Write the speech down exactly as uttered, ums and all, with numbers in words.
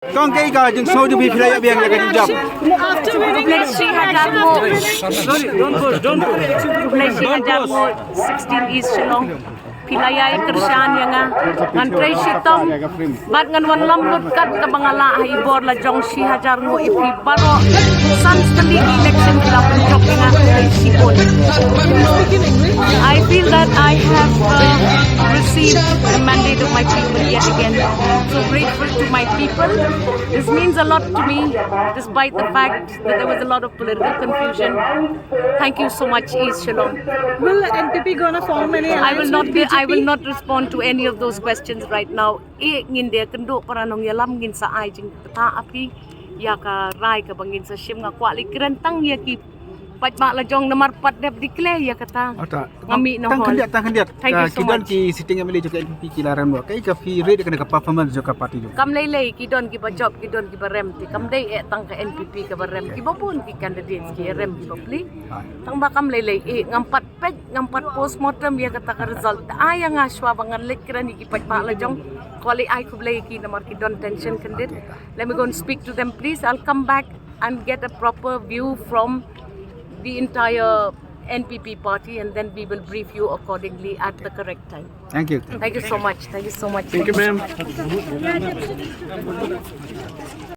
Kong, kaei ka jingsngew jong phi, phi la ïa biang ïa ka jingjop? Khublei shi hajar nguh. Khublei shi hajar nguh, sixteen East Shillong. Phi la ïa kyrshan ïa nga. Ngan trei shitom bad ngan wanlam lut kat kaba nga lah ha i bor la jong. Shi hajar nguh ïa phi baroh. San tylli ki election ki la pynjop ïa nga, khublei shibun. I feel that I have uh, received the mandate of my people yet again. So grateful to my people. This means a lot to me, despite the fact that there was a lot of political confusion. Thank you so much, East Shillong. Will N P P gonna form any alliance I will not with be, B J P? I will not respond to any of those questions right now. Eh, ngin da kynduh para nongïalam, ngin sa ai jingpyntha ha phi ïa ka rai kaba ngin sa shim. Nga kwah leit kren tang ïa ki paidbah la jong namar pat dep declare ïa kata. Nga mih na Tang hall. Khyndiat, tang Khyndiat. Thank you so Ki don much. Ki sitting M L A jong ka N P P ki la rem noh. Kaei ka phi rate ka performance jong ka party jong? Kam lei lei, ki don kiba jop, ki don kiba rem. Te kam dei eh tang ka N P P kaba rem, kiba bun ki candidates ki rem kiba pli. Tang ba kam lei lei, eh, ngam pat peit, ngam pat postmortem ïa kata ka result. Ai ïa nga shuwa ba ngan leit kren ïa ki paidbah la jong. Kwah leit ai khublei ïa ki namar ki don tension kyndit. Let me go and speak to them, please. I'll come back and get a proper view from the entire N P P party, and then we will brief you accordingly at the correct time. Thank you. Thank you so much. Thank you so much. Thank you, ma'am.